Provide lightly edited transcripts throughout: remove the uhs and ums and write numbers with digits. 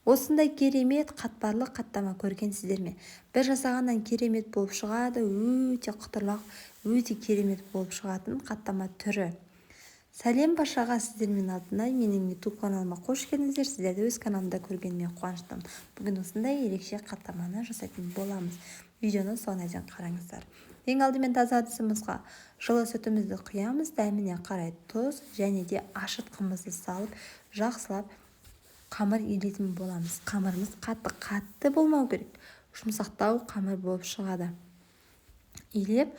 Осындай керемет қатпарлы қаттама көргенсіздер ме? Бір жасағаннан керемет болып шығады, өте құтырлақ, өте керемет болып шығатын қаттама түрі. Сәлем баршаға, сіздермен Алтынай, менің YouTube каналыма қош келдіңіздер. Сіздерді өз каналымда көргеніме қуаныштымын. Бүгін осындай ерекше қаттаманы жасайтын боламыз. Видеоны соңына дейін қараңыздар. Ең алдымен таза ыдысымызға жылы сүтімізді құямыз, дәміне қарай тұз және де ашытқымызды салып, жақсылап қамыр илейтін боламыз. Қамырымыз қатты-қатты болмау керек, жұмсақтау қамыр болып шығады. Илеп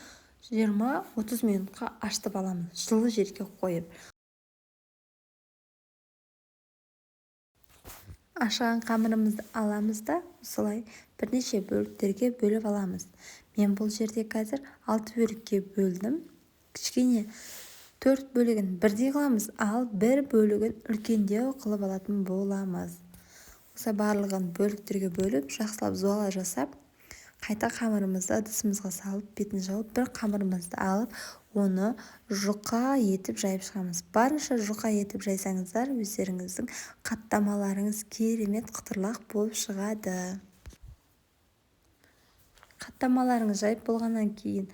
20-30 минутқа ашытып аламыз, жылы жерге қойып. Ашыған қамырымызды аламыз да, осылай бірнеше бөліктерге бөліп аламыз. Мен бұл жерде қазір 6 бөлікке бөлдім. Кішкене 4 бөлігін бірдей қыламыз, ал бір бөлігін үлкендеу қылып алатын боламыз. Осы барлығын бөліктерге бөліп, жақсылап зуала жасап, қайта қамырымызды ыдысымызға салып, бетін жауып, бір қамырымызды алып, оны жұқа етіп жайып шығамыз. Барынша жұқа етіп жайсаңыздар, өздеріңіздің қаттамаларыңыз керемет қытырлақ болып шығады. Қаттамаларыңыз жайып болғаннан кейін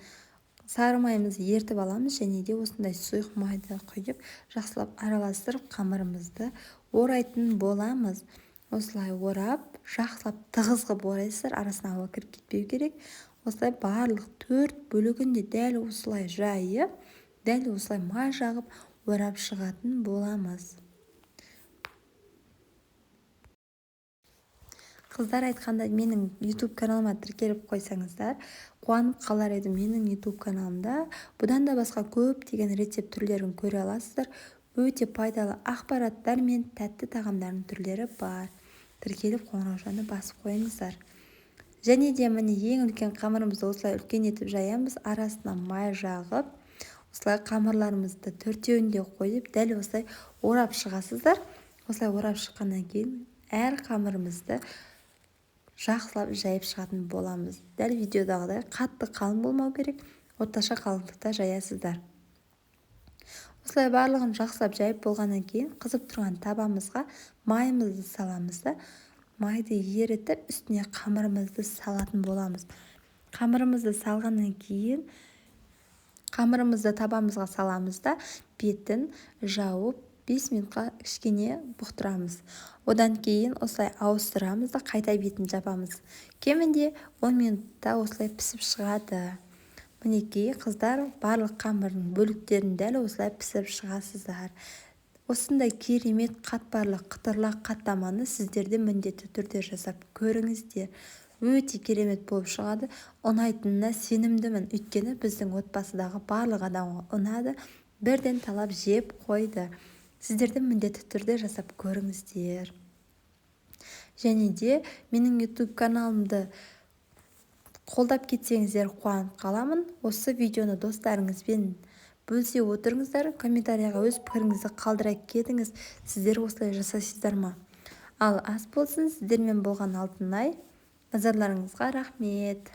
сары майымызды ертіп аламыз және де осындай сұйық майды құйып, жақсылап араластырып, қамырымызды орайтын боламыз. Осылай орап, жақсылап тығыз қылып орайсыздар, арасына ауа кіріп кетпеу керек. Осылай барлық 4 бөлігін де дәл осылай жайып, дәл осылай май жағып орап шығатын боламыз. Қыздар айтқанда менің YouTube каналыма тіркеліп қойсаңыздар, қуанып қалар едім. Менің YouTube каналымда бұдан да басқа көптеген рецепт түрлерін көре аласыздар. Өте пайдалы ақпараттар мен тәтті тағамдардың түрлері бар. Тіркеліп қоңыраушаны басып қойыңыздар. Және де міне ең үлкен қамырымызды осылай үлкен етіп жаямыз, арасына май жағып, осылай қамырларымызды төртеуін де қойып, дәл осылай орап шығасыздар. Осылай орап шыққаннан кейін әр қамырымызды жақсылап жайып шығатын боламыз. Дәл видеодағыдай қатты қалың болмау керек, орташа қалыңдықта жаясыздар. Осылай барлығын жақсылап жайып болғаннан кейін қызып тұрған табамызға майымызды саламыз да, майды ерітіп үстіне қамырымызды салатын боламыз. Қамырымызды салғаннан кейін қамырымызды табамызға саламыз да, бетін жауып 5 минутқа кішкене бұқтырамыз. Одан кейін осылай ауыстырамыз да, қайта бетін жабамыз. Кемінде 10 минутта осылай пісіп шығады. Мінекей, қыздар, барлық қамырдың бөліктерін дәл осылай пісіріп шығасыздар. Осындай керемет қатпарлы қытырлақ қаттаманы сіздер де міндетті түрде жасап көріңіздер. Өте керемет болып шығады. Ұнайтынына сенімдімін. Өйткені біздің отбасыдағы барлық адамға ұнады. Бірден талап жеп қойды. Сіздер де міндетті түрде жасап көріңіздер. Және де менің YouTube каналымды қолдап кетсеңіздер қуанып қаламын. Осы видеоны достарыңызбен бөлісе отырыңыздар. Комментарияға өз пікіріңізді қалдыра кетіңіз. Сіздер осылай жасайсыздар ма? Ал ас болсын, сіздермен болған Алтынай. Назарларыңызға рахмет.